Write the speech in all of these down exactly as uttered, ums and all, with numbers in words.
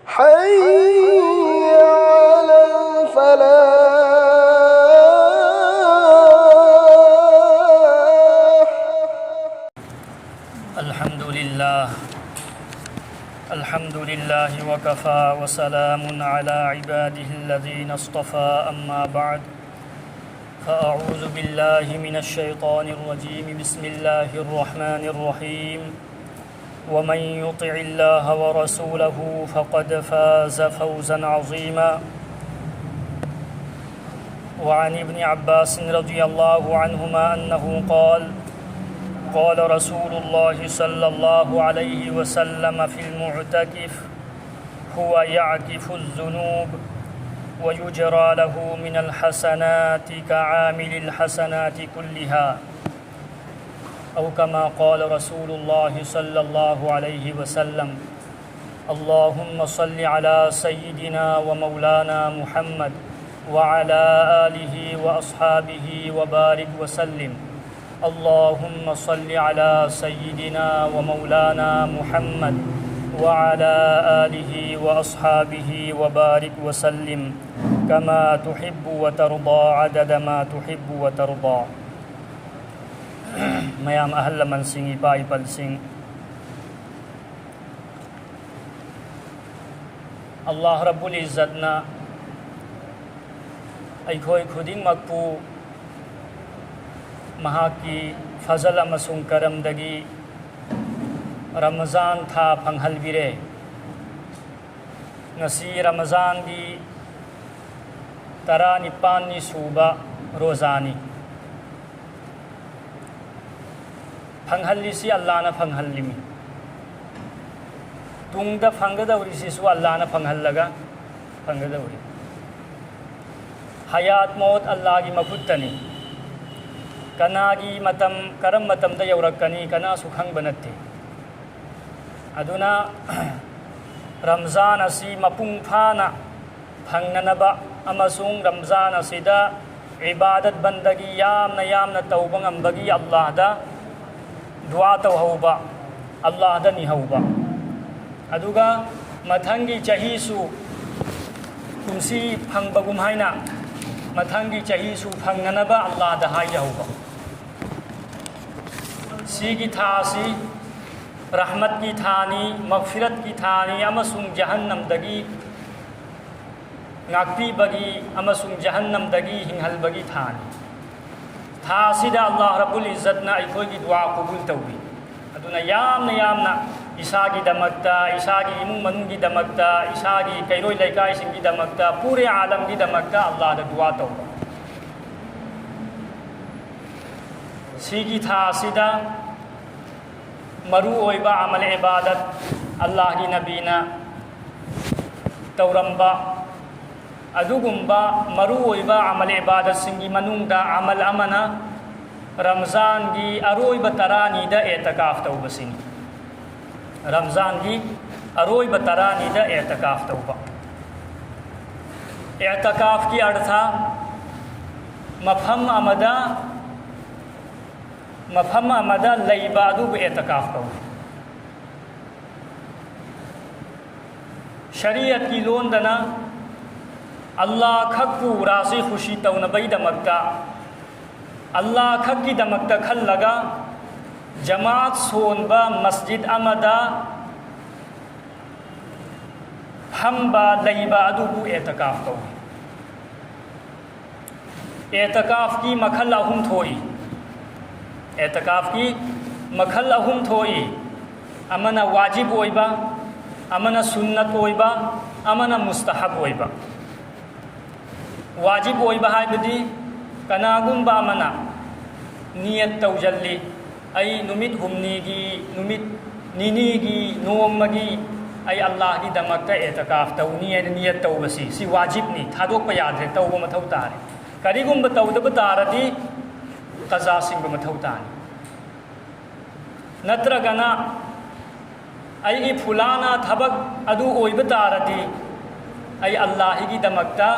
حي على الفلاح. الحمد لله. الحمد لله وكفى وسلام على عباده الذين اصطفى، أما بعد. فأعوذ بالله من الشيطان الرجيم. بسم الله الرحمن الرحيم. ومن يطع الله ورسوله فقد فاز فوزا عظيما. وعن ابن عباس رضي الله عنهما أنه قال: قال رسول الله صلى الله عليه وسلم في المعتكف: هو يعكف الذنوب ويجرى له من الحسنات كعامل الحسنات كلها، أو كما قال رسول الله صلى الله عليه وسلم. اللهم صل على سيدنا ومولانا محمد وعلى آله وأصحابه وبارك وسلم. اللهم صل على سيدنا ومولانا محمد وعلى آله وأصحابه وبارك وسلم كما تحب وترضى عدد ما تحب وترضى. ꯃꯌꯥꯝ ꯑꯍꯜ ꯂꯃꯟꯁꯤꯡ, ꯏꯄꯥ ꯏꯄꯜꯁꯤꯡ, ꯑꯜꯂꯥꯍ ꯔꯕꯨꯜ ꯏꯖꯠꯅ ꯑꯩꯈꯣꯏ ꯈꯨꯗꯤꯡꯃꯛꯄꯨ ꯃꯍꯥꯛꯀꯤ ꯐꯖꯜ ꯑꯃꯁꯨꯡ ꯀꯔꯝꯗꯒꯤ ꯔꯃꯖꯥꯟ ꯊꯥ ꯐꯪꯍꯟꯕꯤꯔꯦ꯫ ꯉꯁꯤ ꯔꯃꯖꯥꯟꯒꯤ ꯇꯔꯥꯅꯤꯄꯥꯟꯅꯤ ꯁꯨꯕ ꯔꯣꯖꯥꯅꯤ꯫ ꯐꯪꯍꯜꯂꯤꯁꯤ ꯑꯜꯂꯥꯅ ꯐꯪꯍꯜꯂꯤꯃꯤ꯫ ꯇꯨꯡꯗ ꯐꯪꯒꯗꯧꯔꯤꯁꯤꯁꯨ ꯑꯜꯂꯥꯅ ꯐꯪꯍꯜꯂꯒ ꯐꯪꯒꯗꯧꯔꯤ꯫ ꯍꯌꯥꯠ ꯃꯧꯠ ꯑꯜꯂꯥꯒꯤ ꯃꯈꯨꯠꯇꯅꯤ꯫ ꯀꯅꯥꯒꯤ ꯃꯇꯝ, ꯀꯔꯝ ꯃꯇꯝꯗ ꯌꯧꯔꯛꯀꯅꯤ, ꯀꯅꯥꯁꯨ ꯈꯪꯕ ꯅꯠꯇꯦ꯫ ꯑꯗꯨꯅ ꯔꯝꯖꯥꯟ ꯑꯁꯤ ꯃꯄꯨꯡ ꯐꯥꯅ ꯐꯪꯅꯅꯕ ꯑꯃꯁꯨꯡ ꯔꯝꯖꯥꯟ ꯑꯁꯤꯗ ꯏꯕꯥꯗꯠ ꯕꯟꯗꯒꯤ ꯌꯥꯝꯅ ꯌꯥꯝꯅ ꯇꯧꯕ ꯉꯝꯕꯒꯤ ꯑꯜꯂꯥꯍꯗ ꯗꯨꯋꯥ ꯇꯧꯍꯧꯕ, ꯑꯜꯂꯥꯍꯗ ꯅꯤꯍꯧꯕ꯫ ꯑꯗꯨꯒ ꯃꯊꯪꯒꯤ ꯆꯍꯤꯁꯨ ꯀꯨꯝꯁꯤ ꯐꯪꯕꯒꯨꯝ ꯍꯥꯏꯅ ꯃꯊꯪꯒꯤ ꯆꯍꯤꯁꯨ ꯐꯪꯅꯅꯕ ꯑꯜꯂꯥꯗ ꯍꯥꯏꯖꯍꯧꯕ꯫ ꯁꯤꯒꯤ ꯊꯥ ꯑꯁꯤ ꯔꯍꯃꯠꯀꯤ ꯊꯥꯅꯤ, ꯃꯒꯐꯤꯔꯠꯀꯤ ꯊꯥꯅꯤ ꯑꯃꯁꯨꯡ ꯖꯍꯟꯅꯝꯗꯒꯤ ꯉꯥꯛꯄꯤꯕꯒꯤ ꯑꯃꯁꯨꯡ ꯖꯍꯟꯅꯝꯗꯒꯤ ꯍꯤꯡꯍꯜꯕꯒꯤ ꯊꯥꯅꯤ꯫ ꯊꯥ ꯑꯁꯤꯗ ꯑꯜꯂꯥꯍ ꯔꯕꯨꯜ ꯏꯖꯠꯅ ꯑꯩꯈꯣꯏꯒꯤ ꯗꯨꯋꯥ ꯀꯕꯨꯜ ꯇꯧꯏ꯫ ꯑꯗꯨꯅ ꯌꯥꯝꯅ ꯌꯥꯝꯅ ꯏꯁꯥꯒꯤꯗꯃꯛꯇ, ꯏꯁꯥꯒꯤ ꯏꯃꯨꯡ ꯃꯅꯨꯡꯒꯤꯗꯃꯛꯇ, ꯏꯁꯥꯒꯤ ꯀꯩꯔꯣꯏ ꯂꯩꯀꯥꯏꯁꯤꯡꯒꯤꯗꯃꯛꯇ, ꯄꯨꯔꯦ ꯑꯥꯂꯝꯒꯤꯗꯃꯛꯇ ꯑꯜꯂꯥꯍꯗ ꯗꯨꯋꯥ ꯇꯧꯕ꯫ ꯁꯤꯒꯤ ꯊꯥ ꯑꯁꯤꯗ ꯃꯔꯨ ꯑꯣꯏꯕ ꯑꯃꯜ ꯏꯕꯥꯗꯠ, ꯑꯜꯂꯥꯍꯒꯤ ꯅꯕꯤꯅ ꯇꯧꯔꯝꯕ ꯑꯗꯨꯒꯨꯝꯕ ꯃꯔꯨ ꯑꯣꯏꯕ ꯑꯃꯜ ꯏꯕꯥꯗꯠꯁꯤꯡꯒꯤ ꯃꯅꯨꯡꯗ ꯑꯃꯜ ꯑꯃꯅ ꯔꯝꯖꯥꯟꯒꯤ ꯑꯔꯣꯏꯕ ꯇꯔꯥꯅꯤꯗ ꯑꯦꯇꯀꯥꯐ ꯇꯧꯕꯁꯤꯅꯤ꯫ ꯔꯝꯖꯥꯟꯒꯤ ꯑꯔꯣꯏꯕ ꯇꯔꯥꯅꯤꯗ ꯑꯦꯇꯀꯥꯐ ꯇꯧꯕ꯫ ꯑꯦꯇꯀꯥꯐꯀꯤ ꯑꯔꯊ ꯃꯐꯝ ꯑꯃꯗ, ꯃꯐꯝ ꯑꯃꯗ ꯂꯩꯕ ꯑꯗꯨꯕꯨ ꯑꯦꯇꯀꯥꯐ ꯀꯧꯏ꯫ ꯁꯔꯤꯌꯠꯀꯤ ꯂꯣꯟꯗꯅ ꯑꯜꯂꯥꯍ ꯈꯛꯄꯨ ꯔꯥꯖꯤ ꯈꯨꯁꯤ ꯇꯧꯅꯕꯒꯤꯗꯃꯛꯇ, ꯑꯜꯂꯥꯍ ꯈꯛꯀꯤꯗꯃꯛꯇ ꯈꯜꯂꯒ ꯖꯃꯥꯠ ꯁꯣꯟꯕ ꯃꯁꯖꯤꯗ ꯑꯃꯗ ꯐꯝꯕ, ꯂꯩꯕ ꯑꯗꯨꯕꯨ ꯑꯦꯇꯀꯥꯐ ꯀꯧꯏ꯫ ꯑꯦꯇꯀꯥꯐꯀꯤ ꯃꯈꯜ ꯑꯍꯨꯝ ꯊꯣꯛꯏ꯫ ꯑꯦꯇꯀꯥꯐꯀꯤ ꯃꯈꯜ ꯑꯍꯨꯝ ꯊꯣꯛꯏ꯫ ꯑꯃꯅ ꯋꯥꯖꯤꯕ ꯑꯣꯏꯕ, ꯑꯃꯅ ꯁꯨꯟꯅꯠ ꯑꯣꯏꯕ, ꯑꯃꯅ ꯃꯨꯁꯇꯍꯕ ꯑꯣꯏꯕ꯫ ꯋꯥꯖꯤꯕ ꯑꯣꯏꯕ ꯍꯥꯏꯕꯗꯤ ꯀꯅꯥꯒꯨꯝꯕ ꯑꯃꯅ ꯅꯤꯌꯠ ꯇꯧꯖꯜꯂꯤ, "ꯑꯩ ꯅꯨꯃꯤꯠ ꯍꯨꯝꯅꯤꯒꯤ, ꯅꯨꯃꯤꯠ ꯅꯤꯅꯤꯒꯤ, ꯅꯣꯡꯃꯒꯤ ꯑꯩ ꯑꯜꯂꯥꯍꯒꯤꯗꯃꯛꯇ ꯑꯦꯇꯀꯥꯐ ꯇꯧꯅꯤ" ꯍꯥꯏꯅ ꯅꯤꯌꯠ ꯇꯧꯕꯁꯤ, ꯁꯤ ꯋꯥꯖꯤꯕꯅꯤ, ꯊꯥꯗꯣꯛꯄ ꯌꯥꯗ꯭ꯔꯦ, ꯇꯧꯕ ꯃꯊꯧ ꯇꯥꯔꯦ꯫ ꯀꯔꯤꯒꯨꯝꯕ ꯇꯧꯗꯕ ꯇꯥꯔꯗꯤ ꯀꯖꯥ ꯁꯤꯡꯕ ꯃꯊꯧ ꯇꯥꯅꯤ꯫ ꯅꯠꯇ꯭ꯔꯒꯅ ꯑꯩꯒꯤ ꯐꯨꯂꯥꯅ ꯊꯕꯛ ꯑꯗꯨ ꯑꯣꯏꯕ ꯇꯥꯔꯗꯤ ꯑꯩ ꯑꯜꯂꯥꯍꯤꯒꯤꯗꯃꯛꯇ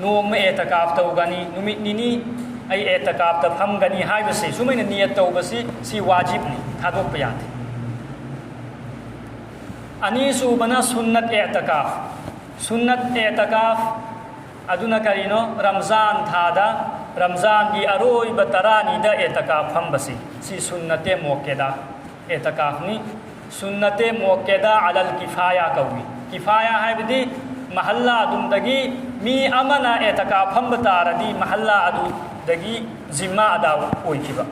ꯅꯣꯡꯃ ꯑꯦꯇꯀꯥꯐ ꯇꯧꯒꯅꯤ, ꯅꯨꯃꯤꯠ ꯅꯤꯅꯤ ꯑꯩ ꯑꯦꯇꯀꯥꯐꯇ ꯐꯝꯒꯅꯤ ꯍꯥꯏꯕꯁꯤ, ꯁꯨꯃꯥꯏꯅ ꯅꯤꯌꯠ ꯇꯧꯕꯁꯤ, ꯁꯤ ꯋꯥꯖꯤꯕꯅꯤ, ꯊꯥꯗꯣꯛꯄ ꯌꯥꯗꯦ꯫ ꯑꯅꯤꯁꯨꯕꯅ ꯁꯨꯟꯅꯠ ꯑꯦꯇꯀꯥꯐ꯫ ꯁꯨꯟꯅꯠ ꯑꯦꯇꯀꯥꯐ ꯑꯗꯨꯅ ꯀꯔꯤꯅꯣ? ꯔꯝꯖꯥꯟ ꯊꯥꯗ, ꯔꯝꯖꯥꯟꯒꯤ ꯑꯔꯣꯏꯕ ꯇꯔꯥꯅꯤꯗ ꯑꯦꯇꯀꯥꯐ ꯐꯝꯕꯁꯤ, ꯁꯤ ꯁꯨꯟꯅꯇꯦ ꯃꯣꯛꯀꯦꯗꯥ ꯑꯦꯇꯀꯥꯐꯅꯤ꯫ ꯁꯨꯟꯅꯇꯦ ꯃꯣꯛꯀꯦꯗꯥ ꯑꯂꯜ ꯀꯤꯐꯥꯌꯥ ꯀꯧꯏ꯫ ꯀꯤꯐꯥꯌꯥ ꯍꯥꯏꯕꯗꯤ ꯃꯍꯜꯂꯥ ꯑꯗꯨꯝꯗꯒꯤ ꯃꯤ ꯑꯃꯅ ꯑꯦꯇꯀꯥꯐ ꯐꯝꯕ ꯇꯥꯔꯗꯤ ꯃꯍꯜꯂꯥ ꯑꯗꯨꯗꯒꯤ ꯖꯤꯝꯃꯥ ꯑꯗꯥ ꯑꯣꯏꯈꯤꯕ꯫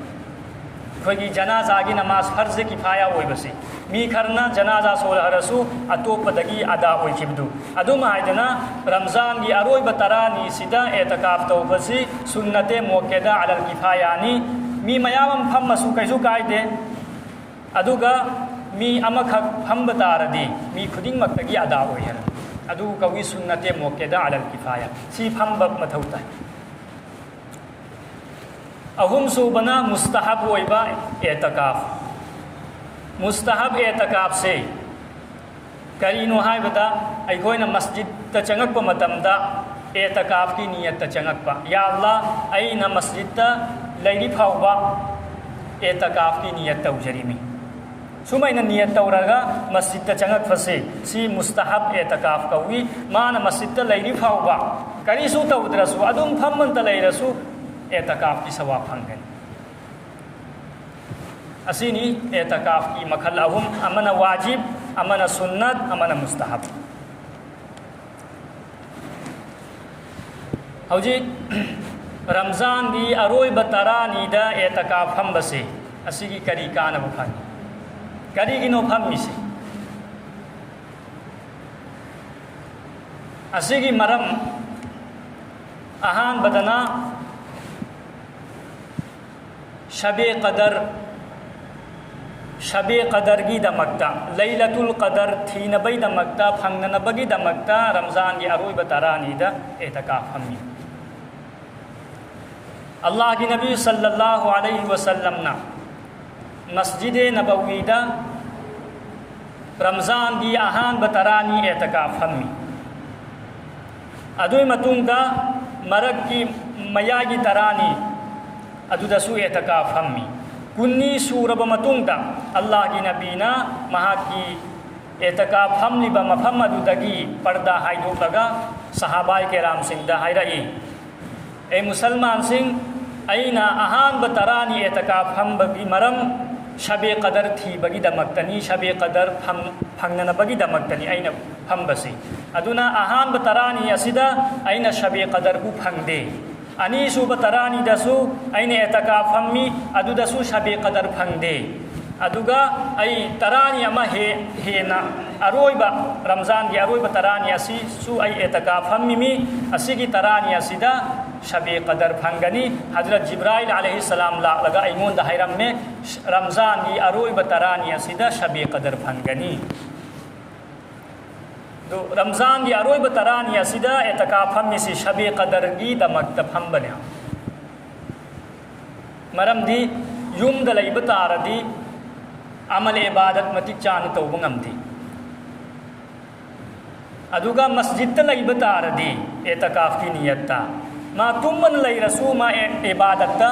ꯑꯩꯈꯣꯏꯒꯤ ꯖꯅꯥꯖꯥꯒꯤ ꯅꯃꯥꯖ ꯐꯔꯖ ꯀꯤꯐꯥꯌꯥ ꯑꯣꯏꯕꯁꯤ, ꯃꯤ ꯈꯔꯅ ꯖꯅꯥꯖꯥ ꯁꯣꯜꯍꯔꯁꯨ ꯑꯇꯣꯞꯄꯗꯒꯤ ꯑꯗꯥ ꯑꯣꯏꯈꯤꯕꯗꯨ, ꯑꯗꯨꯝ ꯍꯥꯏꯗꯅ ꯔꯝꯖꯥꯟꯒꯤ ꯑꯔꯣꯏꯕ ꯇꯔꯥꯅꯤꯁꯤꯗ ꯑꯦꯇꯀꯥꯐ ꯇꯧꯕꯁꯤ ꯁꯨꯟꯅꯇꯦ ꯃꯣꯛꯀꯦꯗꯥ ꯑꯂꯜ ꯀꯤꯐꯥꯌꯥꯅꯤ꯫ ꯃꯤ ꯃꯌꯥꯝ ꯑꯃ ꯐꯝꯃꯁꯨ ꯀꯩꯁꯨ ꯀꯥꯏꯗꯦ꯫ ꯑꯗꯨꯒ ꯃꯤ ꯑꯃꯈꯛ ꯐꯝꯕ ꯇꯥꯔꯗꯤ ꯃꯤ ꯈꯨꯗꯤꯡꯃꯛꯇꯒꯤ ꯑꯗꯥ ꯑꯣꯏꯍꯜꯂꯤ꯫ ꯑꯗꯨ ꯀꯧꯏ ꯁꯨꯟꯅꯇꯦ ꯃꯣꯛꯀꯦꯗꯥ ꯑꯂꯜ ꯀꯤꯐꯥꯌꯥ꯫ ꯁꯤ ꯐꯝꯕ ꯃꯊꯧ ꯇꯥꯏ꯫ ꯑꯍꯨꯝꯁꯨꯕꯅ ꯃꯨꯁꯇꯍꯕ ꯑꯣꯏꯕ ꯑꯦꯇꯀꯥꯐ꯫ ꯃꯨꯁꯇꯍꯕ ꯑꯦꯇꯀꯥꯐꯁꯦ ꯀꯔꯤꯅꯣ ꯍꯥꯏꯕꯗ, ꯑꯩꯈꯣꯏꯅ ꯃꯁꯖꯤꯗꯇ ꯆꯪꯉꯛꯄ ꯃꯇꯝꯗ ꯑꯦꯇꯀꯥꯐꯀꯤ ꯅꯤꯌꯠꯇ ꯆꯪꯉꯛꯄ꯫ "ꯌꯥ ꯑꯜꯂꯥ, ꯑꯩꯅ ꯃꯁꯖꯤꯗꯇ ꯂꯩꯔꯤ ꯐꯥꯎꯕ ꯑꯦꯇꯀꯥꯐꯀꯤ ꯅꯤꯌꯠ ꯇꯧꯖꯔꯤꯃꯤ"꯫ ꯁꯨꯃꯥꯏꯅ ꯅꯤꯌꯠ ꯇꯧꯔꯒ ꯃꯁꯖꯤꯗꯇ ꯆꯪꯉꯛꯄꯁꯦ, ꯁꯤ ꯃꯨꯁꯇꯍꯕ ꯑꯦꯇꯀꯥꯐ ꯀꯧꯏ꯫ ꯃꯥꯅ ꯃꯁꯖꯤꯗꯇ ꯂꯩꯔꯤ ꯐꯥꯎꯕ, ꯀꯔꯤꯁꯨ ꯇꯧꯗ꯭ꯔꯁꯨ, ꯑꯗꯨꯝ ꯐꯝꯃꯟꯇ ꯂꯩꯔꯁꯨ ꯑꯦꯇꯀꯥꯐꯀꯤ ꯁꯋꯥꯕ ꯐꯪꯒꯅꯤ꯫ ꯑꯁꯤꯅꯤ ꯑꯦꯇꯀꯥꯐꯀꯤ ꯃꯈꯜ ꯑꯍꯨꯝ, ꯑꯃꯅ ꯋꯥꯖꯤꯕ, ꯑꯃꯅ ꯁꯨꯟꯅꯠ, ꯑꯃꯅ ꯃꯨꯁꯇꯍꯕ꯫ ꯍꯧꯖꯤꯛ ꯔꯝꯖꯥꯟꯒꯤ ꯑꯔꯣꯏꯕ ꯇꯔꯥꯅꯤꯗ ꯑꯦꯇꯀꯥꯐ ꯐꯝꯕꯁꯦ, ꯑꯁꯤꯒꯤ ꯀꯔꯤ ꯀꯥꯟꯅꯕ ꯐꯪꯏ? ꯀꯔꯤꯒꯤꯅꯣ ꯐꯝꯃꯤꯁꯦ? ꯑꯁꯤꯒꯤ ꯃꯔꯝ ꯑꯍꯥꯟꯕꯗꯅ ꯁꯕꯦ ꯀꯗꯔ, ꯁꯕꯦ ꯀꯗꯔꯒꯤꯗꯃꯛꯇ, ꯂꯩꯂꯇꯨꯜ ꯀꯗꯔ ꯊꯤꯅꯕꯒꯤꯗꯃꯛꯇ, ꯐꯪꯅꯅꯕꯒꯤꯗꯃꯛꯇ ꯔꯝꯖꯥꯟꯒꯤ ꯑꯔꯣꯏꯕ ꯇꯔꯥꯅꯤꯗ ꯑꯦꯇꯀꯥꯐ ꯐꯝꯃꯤ꯫ ꯑꯜꯂꯥꯍꯒꯤ ꯅꯕꯤ ꯁꯜꯂꯜꯂꯥꯍꯨ ꯑꯂꯩꯍꯤ ꯋꯁꯜꯂꯝꯅ ꯃꯁꯖꯤꯗꯦ ꯅꯕꯋꯤꯗ ꯔꯝꯖꯥꯟꯒꯤ ꯑꯍꯥꯟꯕ ꯇꯔꯥꯅꯤ ꯑꯦꯇꯀꯥꯐ ꯐꯝꯃꯤ꯫ ꯑꯗꯨꯒꯤ ꯃꯇꯨꯡꯗ ꯃꯔꯛꯀꯤ ꯃꯌꯥꯏꯒꯤ ꯇꯔꯥꯅꯤ ꯑꯗꯨꯗꯁꯨ ꯑꯦꯇꯀꯥꯐ ꯐꯝꯃꯤ꯫ ꯀꯨꯟꯅꯤ ꯁꯨꯔꯕ ꯃꯇꯨꯡꯗ ꯑꯜꯂꯥꯍꯒꯤ ꯅꯕꯤꯅ ꯃꯍꯥꯛꯀꯤ ꯑꯦꯇꯀꯥꯐ ꯐꯝꯂꯤꯕ ꯃꯐꯝ ꯑꯗꯨꯗꯒꯤ ꯄꯔꯗꯥ ꯍꯥꯏꯗꯣꯛꯂꯒ ꯁꯍꯥꯕꯥꯏ ꯀꯦꯔꯥꯝꯁꯤꯡꯗ ꯍꯥꯏꯔꯛꯏ, ꯑꯦ ꯃꯨꯁꯜꯃꯥꯟꯁꯤꯡ, ꯑꯩꯅ ꯑꯍꯥꯟꯕ ꯇꯔꯥꯅꯤ ꯑꯦꯇꯀꯥꯐ ꯐꯝꯕꯒꯤ ꯃꯔꯝ ꯁꯕꯦ ꯀꯗꯔ ꯊꯤꯕꯒꯤꯗꯃꯛꯇꯅꯤ, ꯁꯕꯦ ꯀꯗꯔ ꯐꯪ-, ꯐꯪꯅꯅꯕꯒꯤꯗꯃꯛꯇꯅꯤ ꯑꯩꯅ ꯐꯝꯕꯁꯤ꯫ ꯑꯗꯨꯅ ꯑꯍꯥꯟꯕ ꯇꯔꯥꯅꯤ ꯑꯁꯤꯗ ꯑꯩꯅ ꯁꯕꯦ ꯀꯗꯔꯕꯨ ꯐꯪꯗꯦ꯫ ꯑꯅꯤꯁꯨꯕ ꯇꯔꯥꯅꯤꯗꯁꯨ ꯑꯩꯅ ꯑꯦꯇꯀꯥꯐ ꯐꯝꯃꯤ, ꯑꯗꯨꯗꯁꯨ ꯁꯕꯦ ꯀꯗꯔ ꯐꯪꯗꯦ꯫ ꯑꯗꯨꯒ ꯑꯩ ꯇꯔꯥꯅꯤ ꯑꯃ ꯍꯦ-, ꯍꯦꯟꯅ ꯑꯔꯣꯏꯕ, ꯔꯝꯖꯥꯟꯒꯤ ꯑꯔꯣꯏꯕ ꯇꯔꯥꯅꯤ ꯑꯁꯤꯁꯨ ꯑꯩ ꯑꯦꯇꯀꯥꯐ ꯐꯝꯃꯤꯃꯤ꯫ ꯑꯁꯤꯒꯤ ꯇꯔꯥꯅꯤ ꯑꯁꯤꯗ ꯁꯕꯦ ꯀꯗꯔ ꯐꯪꯒꯅꯤ꯫ ꯍꯖꯔꯠ ꯖꯤꯕ꯭ꯔꯥꯏꯜ ꯑꯂꯩꯍꯤꯁꯁꯂꯥꯝ ꯂꯥꯛꯂꯒ ꯑꯩꯉꯣꯟꯗ ꯍꯥꯏꯔꯝꯃꯦ, "ꯔꯝꯖꯥꯟꯒꯤ ꯑꯔꯣꯏꯕ ꯇꯔꯥꯅꯤ ꯑꯁꯤꯗ ꯁꯕꯦ ꯀꯗꯔ ꯐꯪꯒꯅꯤ"꯫ ꯑꯗꯨ ꯔꯝꯖꯥꯟꯒꯤ ꯑꯔꯣꯏꯕ ꯇꯔꯥꯅꯤ ꯑꯁꯤꯗ ꯑꯦꯇꯀꯥꯐ ꯐꯝꯃꯤꯁꯤ ꯁꯕꯦ ꯀꯗꯔꯒꯤꯗꯃꯛꯇ ꯐꯝꯕꯅꯦ꯫ ꯃꯔꯝꯗꯤ ꯌꯨꯝꯗ ꯂꯩꯕ ꯇꯥꯔꯗꯤ ꯑꯃꯜ ꯏꯕꯥꯗꯠ ꯃꯇꯤꯛ ꯆꯥꯅ ꯇꯧꯕ ꯉꯝꯗꯦ꯫ ꯑꯗꯨꯒ ꯃꯁꯖꯤꯗꯇ ꯂꯩꯕ ꯇꯥꯔꯗꯤ ꯑꯦꯇꯀꯥꯐꯀꯤ ꯅꯤꯌꯠꯇ ꯃꯥ ꯇꯨꯝꯃꯅ ꯂꯩꯔꯁꯨ ꯃꯥ ꯑꯦ-, ꯏꯕꯥꯗꯠꯇ,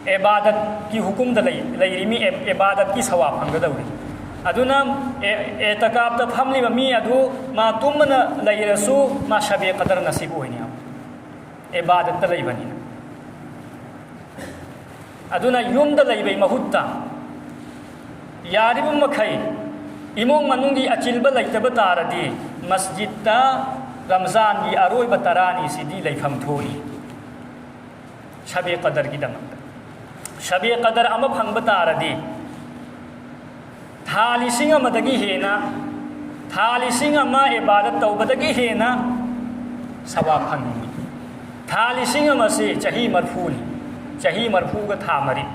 ꯏꯕꯥꯗꯠꯀꯤ ꯍꯨꯀꯨꯝꯗ ꯂꯩ-, ꯂꯩꯔꯤ ꯃꯤ ꯑꯦ-, ꯏꯕꯥꯗꯠꯀꯤ ꯁꯋꯥꯕ ꯐꯪꯒꯗꯧꯔꯤ꯫ ꯑꯗꯨꯅ ꯑꯦ-, ꯑꯦꯇꯀꯥꯐꯇ ꯐꯝꯂꯤꯕ ꯃꯤ ꯑꯗꯨ ꯃꯥ ꯇꯨꯝꯃꯅ ꯂꯩꯔꯁꯨ ꯃꯥ ꯁꯕꯦ ꯀꯗꯔ ꯅꯁꯤꯕ ꯑꯣꯏꯅꯤ ꯍꯥꯏꯕ꯫ ꯏꯕꯥꯗꯠꯇ ꯂꯩꯕꯅꯤꯅ꯫ ꯑꯗꯨꯅ ꯌꯨꯝꯗ ꯂꯩꯕꯩ ꯃꯍꯨꯠꯇ ꯌꯥꯔꯤꯕ ꯃꯈꯩ ꯏꯃꯨꯡ ꯃꯅꯨꯡꯒꯤ ꯑꯆꯤꯟꯕ ꯂꯩꯇꯕ ꯇꯥꯔꯗꯤ ꯃꯁꯖꯤꯗꯇ ꯔꯝꯖꯥꯟꯒꯤ ꯑꯔꯣꯏꯕ ꯇꯔꯥꯅꯤꯁꯤꯗꯤ ꯂꯩꯐꯝ ꯊꯣꯛꯏ꯫ ꯁꯕꯦ ꯀꯗꯔꯒꯤꯗꯃꯛꯇ꯫ ꯁꯕꯦ ꯀꯗꯔ ꯑꯃ ꯐꯪꯕ ꯇꯥꯔꯗꯤ ꯊꯥ ꯂꯤꯁꯤꯡ ꯑꯃꯗꯒꯤ ꯍꯦꯟꯅ, ꯊꯥ ꯂꯤꯁꯤꯡ ꯑꯃ ꯏꯕꯥꯗꯠ ꯇꯧꯕꯗꯒꯤ ꯍꯦꯟꯅ ꯁꯋꯥꯕ ꯐꯪꯉꯤ꯫ ꯊꯥ ꯂꯤꯁꯤꯡ ꯑꯃꯁꯤ ꯆꯍꯤ ꯃꯔꯤꯐꯨꯅꯤ, ꯆꯍꯤ ꯃꯔꯤꯐꯨꯒ ꯊꯥ ꯃꯔꯤ꯫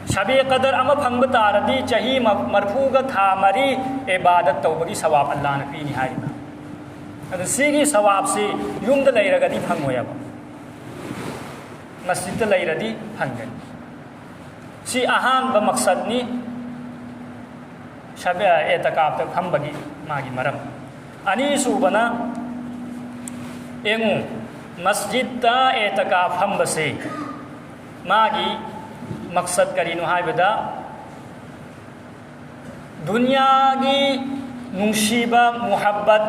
ꯁꯕꯦ ꯀꯗꯔ ꯑꯃ ꯐꯪꯕ ꯇꯥꯔꯗꯤ ꯆꯍꯤ ꯃ-, ꯃꯔꯤꯐꯨꯒ ꯊꯥ ꯃꯔꯤ ꯏꯕꯥꯗꯠ ꯇꯧꯕꯒꯤ ꯁꯋꯥꯕ ꯑꯜꯂꯥꯍꯅ ꯄꯤꯅꯤ ꯍꯥꯏꯔꯤꯕ꯫ ꯑꯗꯨ ꯁꯤꯒꯤ ꯁꯋꯥꯕꯁꯤ ꯌꯨꯝꯗ ꯂꯩꯔꯒꯗꯤ ꯐꯪꯉꯣꯏꯕ, ꯃꯁꯖꯤꯗꯇ ꯂꯩꯔꯗꯤ ꯐꯪꯒꯅꯤ꯫ ꯁꯤ ꯑꯍꯥꯟꯕ ꯃꯛꯁꯠꯅꯤ, ꯁꯕꯦ-, ꯑꯦꯇꯀꯥꯞꯇ ꯐꯝꯕꯒꯤ ꯃꯥꯒꯤ ꯃꯔꯝ꯫ ꯑꯅꯤꯁꯨꯕꯅ, ꯌꯦꯡꯉꯨ, ꯃꯁꯖꯤꯗꯇ ꯑꯦꯇꯀꯥꯞ ꯐꯝꯕꯁꯦ ꯃꯥꯒꯤ ꯃꯛꯁꯠ ꯀꯔꯤꯅꯣ ꯍꯥꯏꯕꯗ, ꯗꯨꯅꯤꯌꯥꯒꯤ ꯅꯨꯡꯁꯤꯕ, ꯃꯨꯍꯕꯠ,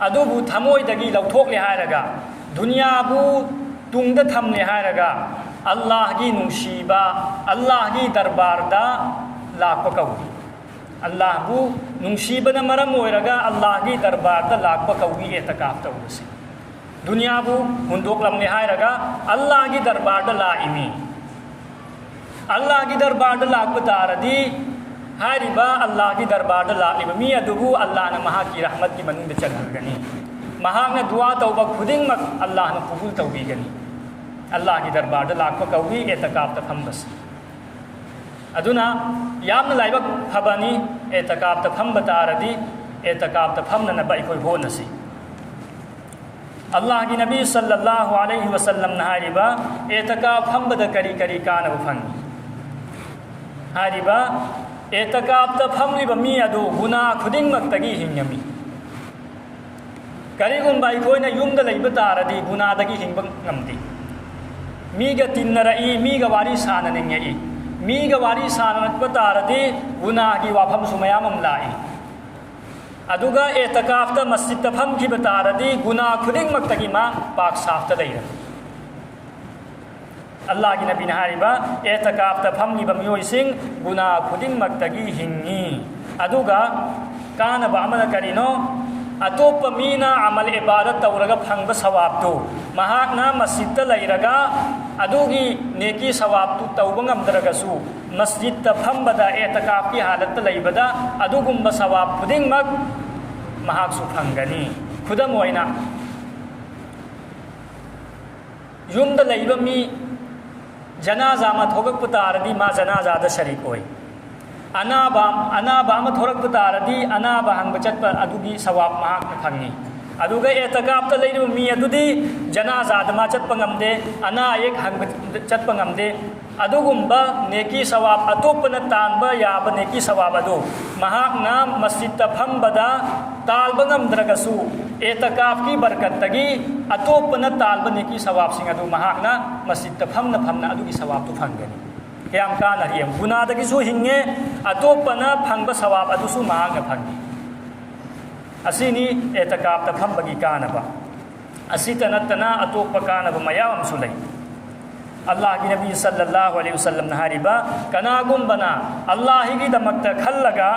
ꯑꯗꯨꯕꯨ ꯊꯃꯣꯏꯗꯒꯤ ꯂꯧꯊꯣꯛꯂꯦ ꯍꯥꯏꯔꯒ, ꯗꯨꯅꯤꯌꯥꯕꯨ ꯇꯨꯡꯗ ꯊꯝꯂꯦ ꯍꯥꯏꯔꯒ, ꯑꯜꯂꯥꯍꯒꯤ ꯅꯨꯡꯁꯤꯕ, ꯑꯜꯂꯥꯍꯒꯤ ꯗꯔꯕꯥꯔꯗ ꯂꯥꯛꯄ ꯀꯧꯏ꯫ ꯑꯜꯂꯥꯍꯕꯨ ꯅꯨꯡꯁꯤꯕꯅ ꯃꯔꯝ ꯑꯣꯏꯔꯒ ꯑꯜꯂꯥꯍꯒꯤ ꯗꯔꯕꯥꯔꯗ ꯂꯥꯛꯄ ꯀꯧꯏ ꯑꯦꯇꯀꯥꯐ ꯇꯧꯕꯁꯦ꯫ ꯗꯨꯅꯤꯌꯥꯕꯨ ꯍꯨꯟꯗꯣꯛꯂꯝꯂꯦ ꯍꯥꯏꯔꯒ ꯑꯜꯂꯥꯍꯒꯤ ꯗꯔꯕꯥꯔꯗ ꯂꯥꯛꯏꯅꯤ꯫ ꯑꯜꯂꯥꯍꯒꯤ ꯗꯔꯕꯥꯔꯗ ꯂꯥꯛꯄ ꯇꯥꯔꯗꯤ, ꯍꯥꯏꯔꯤꯕ ꯑꯜꯂꯥꯍꯒꯤ ꯗꯔꯕꯥꯔꯗ ꯂꯥꯛꯂꯤꯕ ꯃꯤ ꯑꯗꯨꯕꯨ ꯑꯜꯂꯥꯍꯅ ꯃꯍꯥꯛꯀꯤ ꯔꯍꯃꯠꯀꯤ ꯃꯅꯨꯡꯗ ꯆꯟꯕꯤꯒꯅꯤ꯫ ꯃꯍꯥꯛꯅ ꯗꯨꯋꯥ ꯇꯧꯕ ꯈꯨꯗꯤꯡꯃꯛ ꯑꯜꯂꯥꯍꯅ ꯀꯕꯨꯜ ꯇꯧꯕꯤꯒꯅꯤ꯫ ꯑꯜꯂꯥꯍꯒꯤ ꯗꯔꯕꯥꯔꯗ ꯂꯥꯛꯄ ꯀꯧꯏ ꯑꯦꯇꯀꯥꯐꯇ ꯐꯝꯕꯁꯤ꯫ ꯑꯗꯨꯅ ꯌꯥꯝꯅ ꯂꯥꯏꯕꯛ ꯐꯕꯅꯤ꯫ ꯑꯦꯇꯀꯥꯐꯇ ꯐꯝꯕ ꯇꯥꯔꯗꯤ ꯑꯦꯇꯀꯥꯐꯇ ꯐꯝꯅꯅꯕ ꯑꯩꯈꯣꯏ ꯍꯣꯠꯅꯁꯤ꯫ ꯑꯜꯂꯥꯍꯒꯤ ꯅꯕꯤ ꯁꯜꯂꯜꯂꯥꯍꯨ ꯑꯂꯩꯍꯤ ꯋꯁꯜꯂꯝꯅ ꯍꯥꯏꯔꯤꯕ, ꯑꯦꯇꯀꯥꯐ ꯐꯝꯕꯗ ꯀꯔꯤ ꯀꯔꯤ ꯀꯥꯟꯅꯕ ꯐꯪꯏ? ꯍꯥꯏꯔꯤꯕ, ꯑꯦꯇꯀꯥꯐꯇ ꯐꯝꯂꯤꯕ ꯃꯤ ꯑꯗꯨ ꯒꯨꯅꯥ ꯈꯨꯗꯤꯡꯃꯛꯇꯒꯤ ꯍꯤꯡꯉꯝꯃꯤ꯫ ꯀꯔꯤꯒꯨꯝꯕ ꯑꯩꯈꯣꯏꯅ ꯌꯨꯝꯗ ꯂꯩꯕ ꯇꯥꯔꯗꯤ ꯒꯨꯅꯥꯗꯒꯤ ꯍꯤꯡꯕ ꯉꯝꯗꯦ꯫ ꯃꯤꯒ ꯇꯤꯟꯅꯔꯛꯏ, ꯃꯤꯒ ꯋꯥꯔꯤ ꯁꯥꯟꯅꯅꯤꯡꯉꯛꯏ꯫ ꯃꯤꯒ ꯋꯥꯔꯤ ꯁꯥꯟꯅꯔꯛꯄ ꯇꯥꯔꯗꯤ ꯒꯨꯅꯥꯒꯤ ꯋꯥꯐꯝꯁꯨ ꯃꯌꯥꯝ ꯑꯃ ꯂꯥꯛꯏ꯫ ꯑꯗꯨꯒ ꯑꯦꯇꯀꯥꯐꯇ ꯃꯁꯖꯤꯗꯇ ꯐꯝꯈꯤꯕ ꯇꯥꯔꯗꯤ ꯒꯨꯅꯥ ꯈꯨꯗꯤꯡꯃꯛꯇꯒꯤ ꯃꯥ ꯄꯥꯛ ꯁꯥꯐꯇ ꯂꯩꯔꯝꯃꯤ꯫ ꯑꯜꯂꯥꯍꯒꯤ ꯅꯕꯤꯅ ꯍꯥꯏꯔꯤꯕ, ꯑꯦꯇꯀꯥꯐꯇ ꯐꯝꯂꯤꯕ ꯃꯤꯑꯣꯏꯁꯤꯡ ꯒꯨꯅꯥ ꯈꯨꯗꯤꯡꯃꯛꯇꯒꯤ ꯍꯤꯡꯉꯤ꯫ ꯑꯗꯨꯒ ꯀꯥꯟꯅꯕ ꯑꯃꯅ ꯀꯔꯤꯅꯣ? ꯑꯇꯣꯞꯄ ꯃꯤꯅ ꯑꯃꯜ ꯏꯕꯥꯗꯠ ꯇꯧꯔꯒ ꯐꯪꯕ ꯁꯋꯥꯕꯇꯨ ꯃꯍꯥꯛꯅ ꯃꯁꯖꯤꯗꯇ ꯂꯩꯔꯒ ꯑꯗꯨꯒꯤ ꯅꯦꯀꯤ ꯁꯋꯥꯕꯇꯨ ꯇꯧꯕ ꯉꯝꯗ꯭ꯔꯒꯁꯨ, ꯃꯁꯖꯤꯗꯇ ꯐꯝꯕꯗ, ꯑꯦꯇꯀꯥꯐꯀꯤ ꯍꯥꯂꯠꯇ ꯂꯩꯕꯗ ꯑꯗꯨꯒꯨꯝꯕ ꯁꯋꯥꯕ ꯈꯨꯗꯤꯡꯃꯛ ꯃꯍꯥꯛꯁꯨ ꯐꯪꯒꯅꯤ꯫ ꯈꯨꯗꯝ ꯑꯣꯏꯅ, ꯌꯨꯝꯗ ꯂꯩꯕ ꯃꯤ ꯖꯅꯥꯖꯥ ꯑꯃ ꯊꯣꯛꯂꯛꯄ ꯇꯥꯔꯗꯤ ꯃꯥ ꯖꯅꯥꯖꯥꯗ ꯁꯔꯤꯛ ꯑꯣꯏ꯫ ꯑꯅꯥꯕ, ꯑꯅꯥꯕ ꯑꯃ ꯊꯣꯛꯂꯛꯄ ꯇꯥꯔꯗꯤ ꯑꯅꯥꯕ ꯍꯪꯕ ꯆꯠꯄ ꯑꯗꯨꯒꯤ ꯁꯋꯥꯕ ꯃꯍꯥꯛꯅ ꯐꯪꯉꯤ꯫ ꯑꯗꯨꯒ ꯑꯦꯇꯀꯥꯐꯇ ꯂꯩꯔꯤꯕ ꯃꯤ ꯑꯗꯨꯗꯤ ꯖꯅꯥꯖꯥꯗ ꯃꯥ ꯆꯠꯄ ꯉꯝꯗꯦ, ꯑꯅꯥ ꯑꯌꯦꯛ ꯍꯪꯕ ꯆꯠꯄ ꯉꯝꯗꯦ꯫ ꯑꯗꯨꯒꯨꯝꯕ ꯅꯦꯀꯤ ꯁꯋꯥꯕ, ꯑꯇꯣꯞꯄꯅ ꯇꯥꯟꯕ ꯌꯥꯕ ꯅꯦꯀꯤ ꯁꯋꯥꯕ ꯑꯗꯨ ꯃꯍꯥꯛꯅ ꯃꯁꯖꯤꯗꯇ ꯐꯝꯕꯗ ꯇꯥꯜꯕ ꯉꯝꯗ꯭ꯔꯒꯁꯨ, ꯑꯦꯇꯀꯥꯐꯀꯤ ꯕꯔꯀꯠꯇꯒꯤ ꯑꯇꯣꯞꯄꯅ ꯇꯥꯜꯕ ꯅꯦꯀꯤ ꯁꯋꯥꯕꯁꯤꯡ ꯑꯗꯨ ꯃꯍꯥꯛꯅ ꯃꯁꯖꯤꯗꯇ ꯐꯝꯅ ꯐꯝꯅ ꯑꯗꯨꯒꯤ ꯁꯋꯥꯕꯇꯨ ꯐꯪꯒꯅꯤ꯫ ꯀꯌꯥꯝ ꯀꯥꯟꯅꯔꯤ ꯌꯦꯡꯉꯨ꯫ ꯒꯨꯅꯥꯗꯒꯤꯁꯨ ꯍꯤꯡꯉꯦ, ꯑꯇꯣꯞꯄꯅ ꯐꯪꯕ ꯁꯋꯥꯕ ꯑꯗꯨꯁꯨ ꯃꯍꯥꯛꯅ ꯐꯪꯉꯤ꯫ ꯑꯁꯤꯅꯤ ꯑꯦꯇꯀꯥꯞꯇ ꯐꯝꯕꯒꯤ ꯀꯥꯟꯅꯕ꯫ ꯑꯁꯤꯇ ꯅꯠꯇꯅ ꯑꯇꯣꯞꯄ ꯀꯥꯟꯅꯕ ꯃꯌꯥꯝ ꯑꯃꯁꯨ ꯂꯩ꯫ ꯑꯜꯂꯥꯍꯒꯤ ꯅꯕꯤ ꯁꯜꯂꯜꯂꯥꯍꯨ ꯑꯂꯩꯍꯤ ꯋꯁꯜꯂꯝꯅ ꯍꯥꯏꯔꯤꯕ, ꯀꯅꯥꯒꯨꯝꯕꯅ ꯑꯜꯂꯥꯍꯒꯤꯗꯃꯛꯇ ꯈꯜꯂꯒ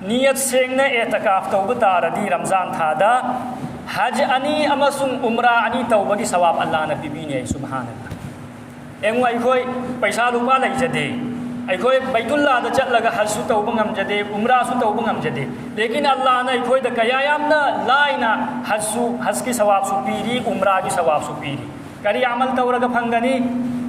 ꯅꯤꯌꯠ ꯁꯦꯡꯅ ꯑꯦꯇꯀꯥꯐ ꯇꯧꯕ ꯇꯥꯔꯗꯤ, ꯔꯝꯖꯥꯟ ꯊꯥꯗ ꯍꯖ ꯑꯅꯤ ꯑꯃꯁꯨꯡ ꯎꯝꯔꯥ ꯑꯅꯤ ꯇꯧꯕꯒꯤ ꯁꯋꯥꯕ ꯑꯜꯂꯥꯍꯅ ꯄꯤꯕꯤꯅꯤ꯫ ꯑꯩ ꯁꯨꯕꯍꯥꯅꯜꯂꯥꯍ꯫ ꯌꯦꯡꯉꯨ, ꯑꯩꯈꯣꯏ ꯄꯩꯁꯥ ꯂꯨꯄꯥ ꯂꯩꯖꯗꯦ, ꯑꯩꯈꯣꯏ ꯕꯩꯇꯨꯜꯂꯥꯗ ꯆꯠꯂꯒ ꯍꯖꯁꯨ ꯇꯧꯕ ꯉꯝꯖꯗꯦ, ꯎꯝꯔꯥꯁꯨ ꯇꯧꯕ ꯉꯝꯖꯗꯦ꯫ ꯂꯦꯀꯤꯟ ꯑꯜꯂꯥꯍꯅ ꯑꯩꯈꯣꯏꯗ ꯀꯌꯥ ꯌꯥꯝꯅ ꯂꯥꯏꯅ ꯍꯖꯁꯨ, ꯍꯖꯀꯤ ꯁꯋꯥꯕꯁꯨ ꯄꯤꯔꯤ, ꯎꯝꯔꯥꯒꯤ ꯁꯋꯥꯕꯁꯨ ꯄꯤꯔꯤ꯫ ꯀꯔꯤ ꯑꯃꯜ ꯇꯧꯔꯒ ꯐꯪꯒꯅꯤ?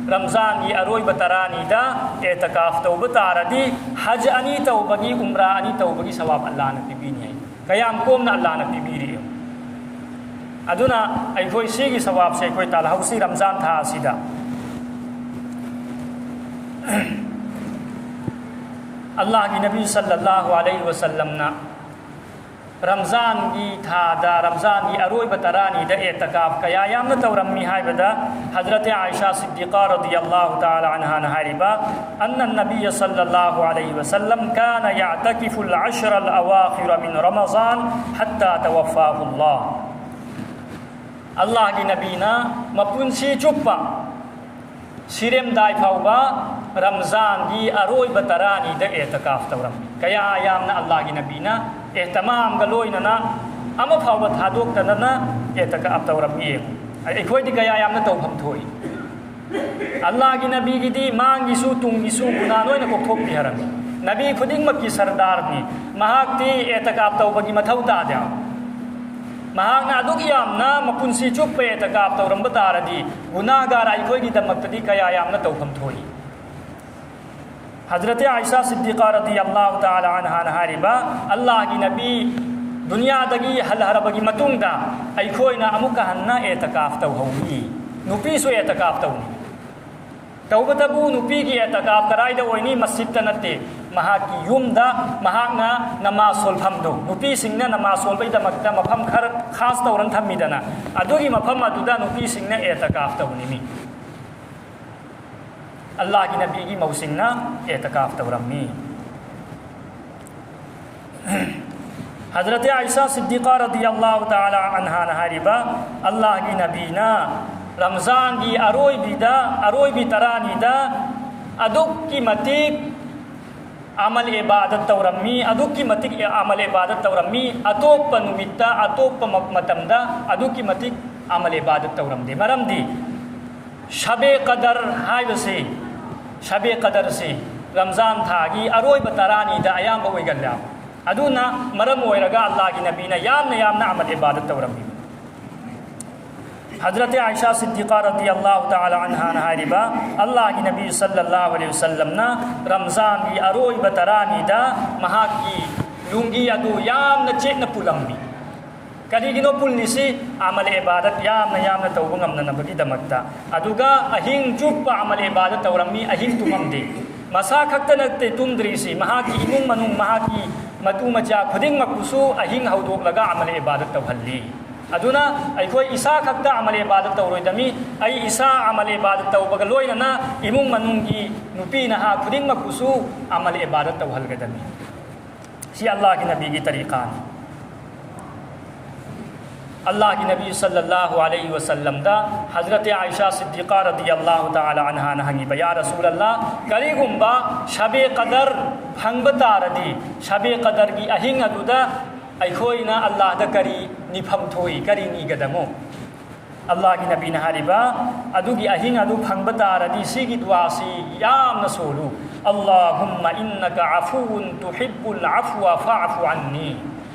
ꯔꯝꯖꯥꯟꯒꯤ ꯑꯔꯣꯏꯕ ꯇꯔꯥꯅꯤꯗ ꯑꯦꯇꯀꯥꯐ ꯇꯧꯕ ꯇꯥꯔꯗꯤ, ꯍꯖ ꯑꯅꯤ ꯇꯧꯕꯒꯤ, ꯎꯝꯔꯥ ꯑꯅꯤ ꯇꯧꯕꯒꯤ ꯁꯋꯥꯕ ꯑꯜꯂꯥꯍꯅ ꯄꯤꯕꯤꯅꯤ ꯍꯥꯏ꯫ ꯀꯌꯥꯝ ꯀꯣꯝꯅ ꯑꯜꯂꯥꯍꯅ ꯄꯤꯕꯤꯔꯤ꯫ ꯑꯗꯨꯅ ꯑꯩꯈꯣꯏ ꯁꯤꯒꯤ ꯁꯋꯥꯕꯁꯦ ꯑꯩꯈꯣꯏ ꯇꯥꯜꯍꯧꯁꯤ ꯔꯝꯖꯥꯟ ꯊꯥ ꯑꯁꯤꯗ꯫ ꯑꯜꯂꯥꯍꯒꯤ ꯅꯕꯤ ꯁꯜꯂꯜꯂꯥꯍꯨ ꯑꯂꯩꯍꯤ ꯋꯁꯜꯂꯝꯅ ꯔꯝꯖꯥꯟꯒꯤ ꯊꯥꯗ, ꯔꯝꯖꯥꯟꯒꯤ ꯑꯔꯣꯏꯕ ꯇꯔꯥꯅꯤꯗ ꯑꯦꯇꯀꯥꯐ ꯀꯌꯥ ꯌꯥꯝꯅ ꯇꯧꯔꯝꯃꯤ ꯍꯥꯏꯕꯗ, ꯍꯖꯔꯠ ꯑꯥꯏꯁꯥ ꯁꯤꯗꯤꯀꯥ ꯔꯗꯤꯌꯜꯂꯥꯍꯨ ꯇꯥꯂꯥ ꯑꯟꯍꯥꯅ ꯍꯥꯏꯔꯤꯕ, "أن النبي صلى الله عليه وسلم كان يعتكف العشر الأواخر من رمضان حتى توفاه الله." ꯑꯜꯂꯥꯍꯒꯤ ꯅꯕꯤꯅ ꯃꯄꯨꯟꯁꯤ ꯆꯨꯞꯄ ꯁꯤꯔꯦꯝꯗꯥꯏ ꯐꯥꯎꯕ ꯔꯝꯖꯥꯟꯒꯤ ꯑꯔꯣꯏꯕ ꯇꯔꯥꯅꯤꯗ ꯑꯦꯇꯀꯥꯐ ꯇꯧꯔꯝꯃꯤ꯫ ꯀꯌꯥ ꯌꯥꯝꯅ ꯑꯜꯂꯥꯍꯒꯤ ꯅꯕꯤꯅ ꯑꯦꯍꯇꯃꯥꯝꯒ ꯂꯣꯏꯅꯅ ꯑꯃ ꯐꯥꯎꯕ ꯊꯥꯗꯣꯛꯇꯗꯅ ꯑꯦꯇꯀꯥꯐ ꯇꯧꯔꯝꯃꯤ꯫ ꯌꯦꯡꯉꯨ, ꯑꯩꯈꯣꯏꯗꯤ ꯀꯌꯥ ꯌꯥꯝꯅ ꯇꯧꯐꯝ ꯊꯣꯛꯏ꯫ ꯑꯜꯂꯥꯍꯒꯤ ꯅꯕꯤꯒꯤꯗꯤ ꯃꯥꯡꯒꯤꯁꯨ ꯇꯨꯡꯒꯤꯁꯨ ꯒꯨꯅꯥ ꯂꯣꯏꯅ ꯀꯣꯛꯊꯣꯛꯄꯤꯍꯔꯝꯃꯤ꯫ ꯅꯕꯤ ꯈꯨꯗꯤꯡꯃꯛꯀꯤ ꯁꯔꯗꯥꯔꯅꯤ꯫ ꯃꯍꯥꯛꯇꯤ ꯑꯦꯇꯀꯥꯐ ꯇꯧꯕꯒꯤ ꯃꯊꯧ ꯇꯥꯗꯦ꯫ ꯃꯍꯥꯛꯅ ꯑꯗꯨꯛ ꯌꯥꯝꯅ ꯃꯄꯨꯟꯁꯤ ꯆꯨꯞꯄ ꯑꯦꯇꯀꯥꯐ ꯇꯧꯔꯝꯕ ꯇꯥꯔꯗꯤ, ꯒꯨꯅꯥꯒꯥꯔ ꯑꯩꯈꯣꯏꯒꯤꯗꯃꯛꯇꯗꯤ ꯀꯌꯥ ꯌꯥꯝꯅ ꯇꯧꯐꯝ ꯊꯣꯛꯏ꯫ ꯍꯖꯔꯠ ꯑꯥꯏꯁꯥ ꯁꯤꯗꯤꯀꯥ ꯔꯗꯤꯌꯜꯂꯥꯍꯨ ꯇꯥꯂꯥ ꯑꯟꯍꯥꯅ ꯍꯥꯏꯔꯤꯕ, ꯑꯜꯂꯥꯍꯒꯤ ꯅꯕꯤ ꯗꯨꯅꯤꯌꯥꯗꯒꯤ ꯍꯜꯍꯔꯕꯒꯤ ꯃꯇꯨꯡꯗ ꯑꯩꯈꯣꯏꯅ ꯑꯃꯨꯛꯀ ꯍꯟꯅ ꯑꯦꯇꯀꯥꯐ ꯇꯧꯍꯧꯏ꯫ ꯅꯨꯄꯤꯁꯨ ꯑꯦꯇꯀꯥꯐ ꯇꯧꯅꯤ꯫ ꯇꯧꯕꯇꯕꯨ ꯅꯨꯄꯤꯒꯤ ꯑꯦꯇꯀꯥꯐ ꯀꯗꯥꯏꯗ ꯑꯣꯏꯅꯤ? ꯃꯁꯖꯤꯗꯇ ꯅꯠꯇꯦ꯫ ꯃꯍꯥꯛꯀꯤ ꯌꯨꯝꯗ ꯃꯍꯥꯛꯅ ꯅꯃꯥꯖ ꯁꯣꯜꯐꯝꯗꯨ, ꯅꯨꯄꯤꯁꯤꯡꯅ ꯅꯃꯥꯖ ꯁꯣꯜꯕꯒꯤꯗꯃꯛꯇ ꯃꯐꯝ ꯈꯔ ꯈꯥꯁ ꯇꯧꯔꯒ ꯊꯝꯃꯤꯗꯅ, ꯑꯗꯨꯒꯤ ꯃꯐꯝ ꯑꯗꯨꯗ ꯅꯨꯄꯤꯁꯤꯡꯅ ꯑꯦꯇꯀꯥꯐ ꯇꯧꯅꯤꯡꯏ꯫ ꯑꯜꯂꯥꯍꯒꯤ ꯅꯕꯤꯒꯤ ꯃꯧꯁꯤꯡꯅ ꯑꯦꯇꯀꯥꯐ ꯇꯧꯔꯝꯃꯤ꯫ ꯍꯖꯔꯠ ꯑꯥꯏꯁꯥ ꯁꯤꯗꯤꯀꯥ ꯔꯗꯤꯌꯜꯂꯥꯍꯨ ꯇꯥꯂꯥ ꯑꯟꯍꯥꯅ ꯍꯥꯏꯔꯤꯕ, ꯑꯜꯂꯥꯍꯒꯤ ꯅꯕꯤꯅ ꯔꯝꯖꯥꯟꯒꯤ ꯑꯔꯣꯏꯕꯤꯗ, ꯑꯔꯣꯏꯕꯤ ꯇꯔꯥꯅꯤꯗ ꯑꯗꯨꯛꯀꯤ ꯃꯇꯤꯛ ꯑꯃꯜ ꯏꯕꯥꯗꯠ ꯇꯧꯔꯝꯃꯤ, ꯑꯗꯨꯛꯀꯤ ꯃꯇꯤꯛ ꯑꯃꯜ ꯏꯕꯥꯗꯠ ꯇꯧꯔꯝꯃꯤ, ꯑꯇꯣꯞꯄ ꯅꯨꯃꯤꯠꯇ, ꯑꯇꯣꯞꯄ ꯃ-, ꯃꯇꯝꯗ ꯑꯗꯨꯛꯀꯤ ꯃꯇꯤꯛ ꯑꯃꯜ ꯏꯕꯥꯗꯠ ꯇꯧꯔꯝꯗꯦ꯫ ꯃꯔꯝꯗꯤ ꯁꯕꯦ ꯀꯗꯔ ꯍꯥꯏꯕꯁꯤ, ꯁꯕꯦ ꯀꯗꯔꯁꯤ ꯔꯝꯖꯥꯟ ꯊꯥꯒꯤ ꯑꯔꯣꯏꯕ ꯇꯔꯥꯅꯤꯗ ꯑꯌꯥꯝꯕ ꯑꯣꯏꯒꯜꯂꯦ꯫ ꯑꯗꯨꯅ ꯃꯔꯝ ꯑꯣꯏꯔꯒ ꯑꯜꯂꯥꯍꯒꯤ ꯅꯕꯤꯅ ꯌꯥꯝꯅ ꯌꯥꯝꯅ ꯑꯃꯜ ꯏꯕꯥꯗꯠ ꯇꯧꯔꯝꯃꯤ꯫ ꯍꯖꯔꯠ ꯑꯥꯏꯁꯥ ꯁꯤꯗꯤꯀꯥ ꯔꯗꯤꯌꯜꯂꯥꯍꯨ ꯇꯥꯂꯥ ꯑꯟꯍꯥꯅ ꯍꯥꯏꯔꯤꯕ, ꯑꯜꯂꯥꯍꯒꯤ ꯅꯕꯤ ꯁꯜꯂꯜꯂꯥꯍꯨ ꯑꯂꯩꯍꯤ ꯋꯁꯜꯂꯝꯅ ꯔꯝꯖꯥꯟꯒꯤ ꯑꯔꯣꯏꯕ ꯇꯔꯥꯅꯤꯗ ꯃꯍꯥꯛꯀꯤ ꯂꯨꯡꯒꯤ ꯑꯗꯨ ꯌꯥꯝꯅ ꯆꯦꯠꯅ ꯄꯨꯜꯂꯝꯃꯤ꯫ ꯀꯔꯤꯒꯤꯅꯣ ꯄꯨꯜꯂꯤꯁꯤ? ꯑꯃꯜ ꯏꯕꯥꯗꯠ ꯌꯥꯝꯅ ꯌꯥꯝꯅ ꯇꯧꯕ ꯉꯝꯅꯅꯕꯒꯤꯗꯃꯛꯇ꯫ ꯑꯗꯨꯒ ꯑꯍꯤꯡ ꯆꯨꯞꯄ ꯑꯃꯜ ꯏꯕꯥꯗꯠ ꯇꯧꯔꯝꯃꯤ, ꯑꯍꯤꯡ ꯇꯨꯝꯃꯝꯗꯦ꯫ ꯃꯁꯥ ꯈꯛꯇ ꯅꯠꯇꯦ ꯇꯨꯝꯗ꯭ꯔꯤꯁꯤ, ꯃꯍꯥꯛꯀꯤ ꯏꯃꯨꯡ ꯃꯅꯨꯡ, ꯃꯍꯥꯛꯀꯤ ꯃꯇꯨ ꯃꯆꯥ ꯈꯨꯗꯤꯡꯃꯛꯄꯨꯁꯨ ꯑꯍꯤꯡ ꯍꯧꯗꯣꯛꯂꯒ ꯑꯃꯜ ꯏꯕꯥꯗꯠ ꯇꯧꯍꯜꯂꯤ꯫ ꯑꯗꯨꯅ ꯑꯩꯈꯣꯏ ꯏꯁꯥ ꯈꯛꯇ ꯑꯃꯜ ꯏꯕꯥꯗꯠ ꯇꯧꯔꯣꯏꯗꯃꯤ, ꯑꯩ ꯏꯁꯥ ꯑꯃꯜ ꯏꯕꯥꯗꯠ ꯇꯧꯕꯒ ꯂꯣꯏꯅꯅ ꯏꯃꯨꯡ ꯃꯅꯨꯡꯒꯤ ꯅꯨꯄꯤ ꯅꯍꯥ ꯈꯨꯗꯤꯡꯃꯛꯄꯨꯁꯨ ꯑꯃꯜ ꯏꯕꯥꯗꯠ ꯇꯧꯍꯜꯒꯗꯃꯤ꯫ ꯁꯤ ꯑꯜꯂꯥꯍꯒꯤ ꯅꯕꯤꯒꯤ ꯇꯔꯤꯀꯥꯅꯤ꯫ ꯑꯜꯂꯥꯍꯒꯤ ꯅꯕꯤ ꯁꯜꯂꯜꯂꯥꯍꯨ ꯑꯂꯩꯍꯤ ꯋꯁꯜꯂꯝꯗ ꯍꯖꯔꯠ ꯑꯥꯏꯁꯥ ꯁꯤꯗꯤꯀꯥ ꯔꯗꯤꯌꯜꯂꯥꯍꯨ ꯇꯥꯂꯥ ꯑꯟꯍꯥꯅ ꯍꯪꯉꯤꯕ, "ꯌꯥ ꯔꯁꯨꯂꯜꯂꯥꯍ, ꯀꯔꯤꯒꯨꯝꯕ ꯁꯕꯦ ꯀꯗꯔ ꯐꯪꯕ ꯇꯥꯔꯗꯤ, ꯁꯕꯦ ꯀꯗꯔꯒꯤ ꯑꯍꯤꯡ ꯑꯗꯨꯗ ꯑꯩꯈꯣꯏꯅ ꯑꯜꯂꯥꯍꯗ ꯀꯔꯤ ꯅꯤꯐꯝ ꯊꯣꯛꯏ, ꯀꯔꯤ ꯅꯤꯒꯗꯃꯣ?" ꯑꯜꯂꯥꯍꯒꯤ ꯅꯕꯤꯅ ꯍꯥꯏꯔꯤꯕ, ꯑꯗꯨꯒꯤ ꯑꯍꯤꯡ ꯑꯗꯨ ꯐꯪꯕ ꯇꯥꯔꯗꯤ ꯁꯤꯒꯤ ꯗꯨꯋꯥꯁꯤ ꯌꯥꯝꯅ ꯁꯣꯜꯂꯨ, "ꯑꯜꯂꯥꯍꯨꯝꯃ ꯏꯟꯅꯀ ꯑꯐꯨꯋꯨꯟ ꯇꯨꯍꯤꯕꯨꯜ ꯑꯐꯨꯋ ꯐꯥꯐꯨ ꯑꯟꯅꯤ꯫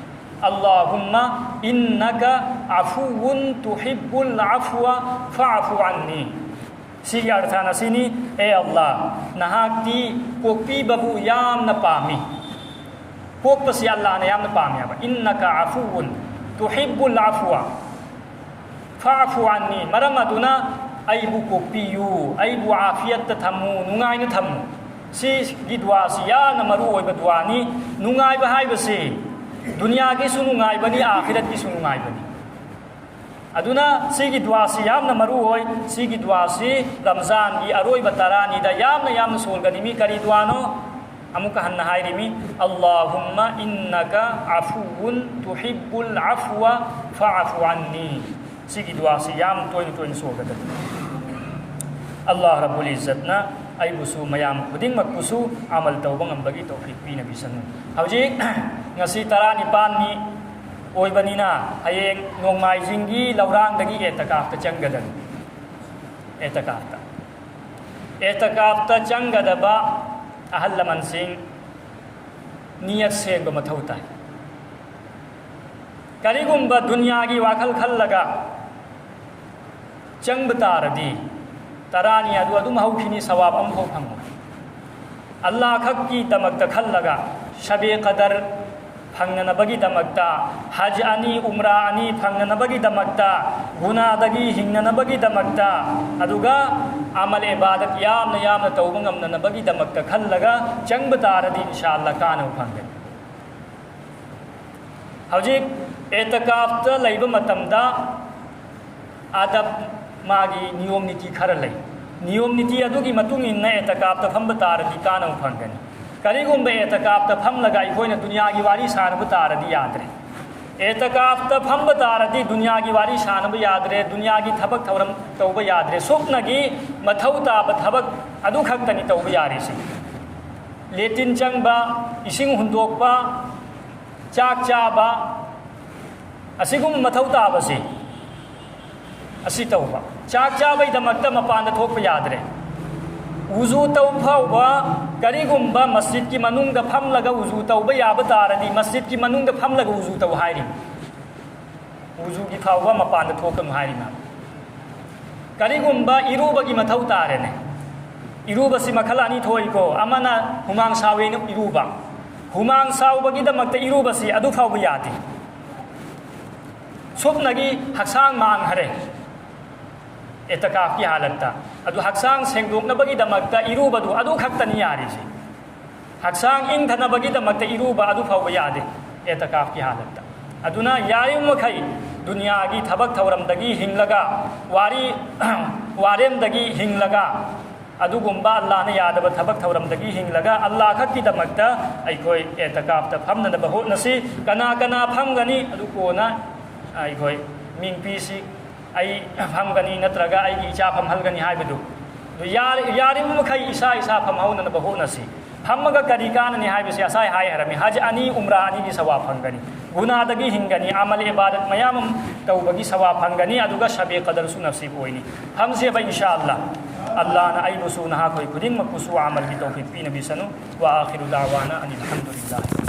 ꯑꯜꯂꯥꯍꯨꯝꯃ ꯏꯟꯅꯀ ꯑꯐꯨꯋꯨꯟ ꯇꯨꯍꯤꯕꯨꯜ ꯑꯐꯨꯋ ꯐꯥꯐꯨ ꯑꯟꯅꯤ꯫" ꯁꯤꯒꯤ ꯑꯔꯊꯅ ꯁꯤꯅꯤ, "ꯑꯦ ꯑꯜꯂꯥꯍ, ꯅꯍꯥꯛꯇꯤ ꯀꯣꯛꯄꯤꯕꯕꯨ ꯌꯥꯝꯅ ꯄꯥꯝꯃꯤ꯫" ꯀꯣꯛꯄꯁꯤ ꯑꯜꯂꯥꯍꯅ ꯌꯥꯝꯅ ꯄꯥꯝꯃꯤ ꯍꯥꯏꯕ꯫ "ꯏꯟꯅꯀ ꯑꯐꯨꯋꯨꯟ ꯇꯨꯍꯤꯕꯨꯜ ꯑꯐꯨꯋ ꯐꯥꯐꯨ ꯑꯟꯅꯤ", ꯃꯔꯝ ꯑꯗꯨꯅ ꯑꯩꯕꯨ ꯀꯣꯛꯄꯤꯌꯨ, ꯑꯩꯕꯨ ꯑꯥꯐꯤꯌꯠꯇ ꯊꯝꯃꯨ, ꯅꯨꯡꯉꯥꯏꯅ ꯊꯝꯃꯨ꯫ ꯁꯤꯒꯤ ꯗꯨꯋꯥꯁꯤ ꯌꯥꯝꯅ ꯃꯔꯨ ꯑꯣꯏꯕ ꯗꯨꯋꯥꯅꯤ꯫ ꯅꯨꯡꯉꯥꯏꯕ ꯍꯥꯏꯕꯁꯤ ꯗꯨꯅꯤꯌꯥꯒꯤꯁꯨ ꯅꯨꯡꯉꯥꯏꯕꯅꯤ, ꯑꯥꯈꯤꯔꯠꯀꯤꯁꯨ ꯅꯨꯡꯉꯥꯏꯕꯅꯤ꯫ ꯑꯗꯨꯅ ꯁꯤꯒꯤ ꯗꯨꯋꯥꯁꯤ ꯌꯥꯝꯅ ꯃꯔꯨ ꯑꯣꯏ꯫ ꯁꯤꯒꯤ ꯗꯨꯋꯥꯁꯤ ꯔꯝꯖꯥꯟꯒꯤ ꯑꯔꯣꯏꯕ ꯇꯔꯥꯅꯤꯗ ꯌꯥꯝꯅ, ꯌꯥꯝꯅ ꯁꯣꯟꯒꯅꯤꯃꯤ꯫ ꯀꯔꯤ ꯗꯨꯋꯥꯅꯣ? ꯑꯃꯨꯛꯀ ꯍꯟꯅ ꯍꯥꯏꯔꯤꯃꯤ, "اللهم إنك عفو تحب العفو فاعف عني"꯫ ꯁꯤꯒꯤ ꯗꯨꯋꯥꯁꯤ ꯌꯥꯝ ꯇꯣꯏꯅ ꯇꯣꯏꯅ ꯁꯣꯟꯒꯗꯕꯅꯤ꯫ ꯑꯜꯂꯥꯍ ꯔꯕꯨꯜ ꯏꯖꯠꯅ ꯑꯩꯕꯨꯁꯨ, ꯃꯌꯥꯝ ꯈꯨꯗꯤꯡꯃꯛꯄꯨꯁꯨ ꯑꯃꯜ ꯇꯧꯕ ꯉꯝꯕꯒꯤ ꯇꯧꯐꯤꯛ ꯄꯤꯅꯕꯤꯁꯅꯨ꯫ ꯍꯧꯖꯤꯛ ꯉꯁꯤ ꯇꯔꯥꯅꯤꯄꯥꯟꯅꯤ ꯑꯣꯏꯕꯅꯤꯅ, ꯍꯌꯦꯡ ꯅꯣꯡꯃꯥꯏꯖꯤꯡꯒꯤ ꯂꯧꯔꯥꯡꯗꯒꯤ ꯑꯦꯇꯀꯥꯐꯇ ꯆꯪꯒꯗꯕꯅꯤ꯫ ꯑꯦꯇꯀꯥꯐꯇ, ꯑꯦꯇꯀꯥꯐꯇ ꯆꯪꯒꯗꯕ ꯑꯍꯜ ꯂꯃꯟꯁꯤꯡ, ꯅꯤꯌꯠ ꯁꯦꯡꯕ ꯃꯊꯧ ꯇꯥꯏ꯫ ꯀꯔꯤꯒꯨꯝꯕ ꯗꯨꯅꯤꯌꯥꯒꯤ ꯋꯥꯈꯜ ꯈꯜꯂꯒ ꯆꯪꯕ ꯇꯥꯔꯗꯤ, ꯇꯔꯥꯅꯤ ꯑꯗꯨ ꯑꯗꯨꯝ ꯍꯧꯈꯤꯅꯤ, ꯁꯋꯥꯕ ꯑꯃꯐꯥꯎ ꯐꯪꯉꯣꯏ꯫ ꯑꯜꯂꯥꯍ ꯈꯛꯀꯤꯗꯃꯛꯇ ꯈꯜꯂꯒ, ꯁꯕꯦ ꯀꯗꯔ ꯐꯪꯅꯅꯕꯒꯤꯗꯃꯛꯇ, ꯍꯖ ꯑꯅꯤ, ꯎꯝꯔꯥ ꯑꯅꯤ ꯐꯪꯅꯅꯕꯒꯤꯗꯃꯛꯇ, ꯒꯨꯅꯥꯗꯒꯤ ꯍꯤꯡꯅꯅꯕꯒꯤꯗꯃꯛꯇ, ꯑꯗꯨꯒ ꯑꯃꯜ ꯏꯕꯥꯗꯠ ꯌꯥꯝꯅ ꯌꯥꯝꯅ ꯇꯧꯕ ꯉꯝꯅꯅꯕꯒꯤꯗꯃꯛꯇ ꯈꯜꯂꯒ ꯆꯪꯕ ꯇꯥꯔꯗꯤ, ꯏꯟꯁꯥ ꯑꯜꯂꯥꯍ ꯀꯥꯟꯅꯕ ꯐꯪꯒꯅꯤ꯫ ꯍꯧꯖꯤꯛ ꯑꯦꯇꯀꯥꯐꯇ ꯂꯩꯕ ꯃꯇꯝꯗ ꯑꯗꯕ, ꯃꯥꯒꯤ ꯅꯤꯌꯣꯝ ꯅꯤꯇꯤ ꯈꯔ ꯂꯩ꯫ ꯅꯤꯌꯣꯝ ꯅꯤꯇꯤ ꯑꯗꯨꯒꯤ ꯃꯇꯨꯡ ꯏꯟꯅ ꯑꯦꯇꯀꯥꯐꯇ ꯐꯝꯕ ꯇꯥꯔꯗꯤ ꯀꯥꯟꯅꯕ ꯐꯪꯒꯅꯤ꯫ ꯀꯔꯤꯒꯨꯝꯕ ꯑꯦꯇꯀꯥꯐꯇ ꯐꯝꯂꯒ ꯑꯩꯈꯣꯏꯅ ꯗꯨꯅꯤꯌꯥꯒꯤ ꯋꯥꯔꯤ ꯁꯥꯟꯅꯕ ꯇꯥꯔꯗꯤ ꯌꯥꯗ꯭ꯔꯦ꯫ ꯑꯦꯇꯀꯥꯐꯇ ꯐꯝꯕ ꯇꯥꯔꯗꯤ ꯗꯨꯅꯤꯌꯥꯒꯤ ꯋꯥꯔꯤ ꯁꯥꯟꯅꯕ ꯌꯥꯗ꯭ꯔꯦ, ꯗꯨꯅꯤꯌꯥꯒꯤ ꯊꯕꯛ ꯊꯧꯔꯝ ꯇꯧꯕ ꯌꯥꯗ꯭ꯔꯦ꯫ ꯁꯨꯞꯅꯒꯤ ꯃꯊꯧ ꯇꯥꯕ ꯊꯕꯛ ꯑꯗꯨꯈꯛꯇꯅꯤ ꯇꯧꯕ ꯌꯥꯔꯤꯁꯦ꯫ ꯂꯦꯇꯤꯟ ꯆꯪꯕ, ꯏꯁꯤꯡ ꯍꯨꯟꯗꯣꯛꯄ, ꯆꯥꯛ ꯆꯥꯕ, ꯑꯁꯤꯒꯨꯝꯕ ꯃꯊꯧ ꯇꯥꯕꯁꯤ, ꯑꯁꯤ ꯇꯧꯕ꯫ ꯆꯥꯛ ꯆꯥꯕꯩꯗꯃꯛꯇ ꯃꯄꯥꯟꯗ ꯊꯣꯛꯄ ꯌꯥꯗ꯭ꯔꯦ꯫ ꯎꯖꯨ ꯇꯧ ꯐꯥꯎꯕ, ꯀꯔꯤꯒꯨꯝꯕ ꯃꯁꯖꯤꯗꯀꯤ ꯃꯅꯨꯡꯗ ꯐꯝꯂꯒ ꯎꯖꯨ ꯇꯧꯕ ꯌꯥꯕ ꯇꯥꯔꯗꯤ, ꯃꯁꯖꯤꯗꯀꯤ ꯃꯅꯨꯡꯗ ꯐꯝꯂꯒ ꯎꯖꯨ ꯇꯧ ꯍꯥꯏꯔꯤ꯫ ꯎꯖꯨꯒꯤ ꯐꯥꯎꯕ ꯃꯄꯥꯟꯗ ꯊꯣꯛꯀꯅꯨ ꯍꯥꯏꯔꯤ ꯃꯥ꯫ ꯀꯔꯤꯒꯨꯝꯕ ꯏꯔꯨꯕꯒꯤ ꯃꯊꯧ ꯇꯥꯔꯦꯅꯦ꯫ ꯏꯔꯨꯕꯁꯤ ꯃꯈꯜ ꯑꯅꯤ ꯊꯣꯛꯏꯀꯣ, ꯑꯃꯅ ꯍꯨꯃꯥꯡ ꯁꯥꯎꯋꯦꯅ ꯏꯔꯨꯕ꯫ ꯍꯨꯃꯥꯡ ꯁꯥꯎꯕꯒꯤꯗꯃꯛꯇ ꯏꯔꯨꯕꯁꯤ ꯑꯗꯨ ꯐꯥꯎꯕ ꯌꯥꯗꯦ꯫ ꯁꯨꯞꯅꯒꯤ ꯍꯛꯆꯥꯡ ꯃꯥꯡꯈꯔꯦ ꯑꯦꯇꯀꯥꯐꯀꯤ ꯍꯥꯂꯠꯇ꯫ ꯑꯗꯨ ꯍꯛꯆꯥꯡ ꯁꯦꯡꯗꯣꯛꯅꯕꯒꯤꯗꯃꯛꯇ ꯏꯔꯨꯕꯗꯨ ꯑꯗꯨ ꯈꯛꯇꯅꯤ ꯌꯥꯔꯤꯁꯤ꯫ ꯍꯛꯆꯥꯡ ꯏꯪꯊꯅꯕꯒꯤꯗꯃꯛꯇ ꯏꯔꯨꯕ ꯑꯗꯨ ꯐꯥꯎꯕ ꯌꯥꯗꯦ ꯑꯦꯇꯀꯥꯐꯀꯤ ꯍꯥꯂꯠꯇ꯫ ꯑꯗꯨꯅ ꯌꯥꯔꯤꯕ ꯃꯈꯩ ꯗꯨꯅꯤꯌꯥꯒꯤ ꯊꯕꯛ ꯊꯧꯔꯝꯗꯒꯤ ꯍꯤꯡꯂꯒ, ꯋꯥꯔꯤ ꯋꯥꯔꯦꯝꯗꯒꯤ ꯍꯤꯡꯂꯒ, ꯑꯗꯨꯒꯨꯝꯕ ꯑꯜꯂꯥꯍꯅ ꯌꯥꯗꯕ ꯊꯕꯛ ꯊꯧꯔꯝꯗꯒꯤ ꯍꯤꯡꯂꯒ ꯑꯜꯂꯥꯍ ꯈꯛꯀꯤꯗꯃꯛꯇ ꯑꯩꯈꯣꯏ ꯑꯦꯇꯀꯥꯐꯇ ꯐꯝꯅꯅꯕ ꯍꯣꯠꯅꯁꯤ꯫ ꯀꯅꯥ ꯀꯅꯥ ꯐꯝꯒꯅꯤ? ꯑꯗꯨ ꯀꯣꯟꯅ ꯑꯩꯈꯣꯏ ꯃꯤꯡ ꯄꯤꯁꯤ꯫ ꯑꯩ ꯐꯝꯒꯅꯤ ꯅꯠꯇ꯭ꯔꯒ ꯑꯩꯒꯤ ꯏꯆꯥ ꯐꯝꯍꯜꯒꯅꯤ ꯍꯥꯏꯕꯗꯨ, ꯑꯗꯨ ꯌꯥꯔ-, ꯌꯥꯔꯤꯕ ꯃꯈꯩ ꯏꯁꯥ ꯏꯁꯥ ꯐꯝꯍꯧꯅꯅꯕ ꯍꯣꯠꯅꯁꯤ꯫ ꯐꯝꯃꯒ ꯀꯔꯤ ꯀꯥꯟꯅꯅꯤ ꯍꯥꯏꯕꯁꯤ ꯉꯁꯥꯏ ꯍꯥꯏ ꯍꯥꯏꯔꯝꯃꯤ, ꯍꯖ ꯑꯅꯤ, ꯎꯝꯔꯥ ꯑꯅꯤꯒꯤ ꯁꯋꯥꯕ ꯐꯪꯒꯅꯤ, ꯒꯨꯅꯥꯗꯒꯤ ꯍꯤꯡꯒꯅꯤ, ꯑꯃꯜ ꯏꯕꯥꯗꯠ ꯃꯌꯥꯝ ꯑꯃ ꯇꯧꯕꯒꯤ ꯁꯋꯥꯕ ꯐꯪꯒꯅꯤ, ꯑꯗꯨꯒ ꯁꯕꯦ ꯀꯗꯔꯁꯨ ꯅꯁꯤꯕ ꯑꯣꯏꯅꯤ꯫ ꯐꯝꯁꯦꯕ ꯏꯟꯁꯥ ꯑꯜꯂꯥ꯫ ꯑꯜꯂꯥꯍꯅ ꯑꯩꯕꯨꯁꯨ ꯅꯍꯥꯛꯈꯣꯏ ꯈꯨꯗꯤꯡꯃꯛꯄꯨꯁꯨ ꯑꯃꯜꯒꯤ ꯇꯧꯐꯤꯛ ꯄꯤꯅꯕꯤꯁꯅꯨ꯫ ꯋꯥ ꯑꯥꯈꯤꯔꯨ ꯗꯥꯋꯥꯅ ꯑꯅꯤꯜ ꯍꯝꯗꯨꯂꯤꯜꯂꯥꯍꯤ꯫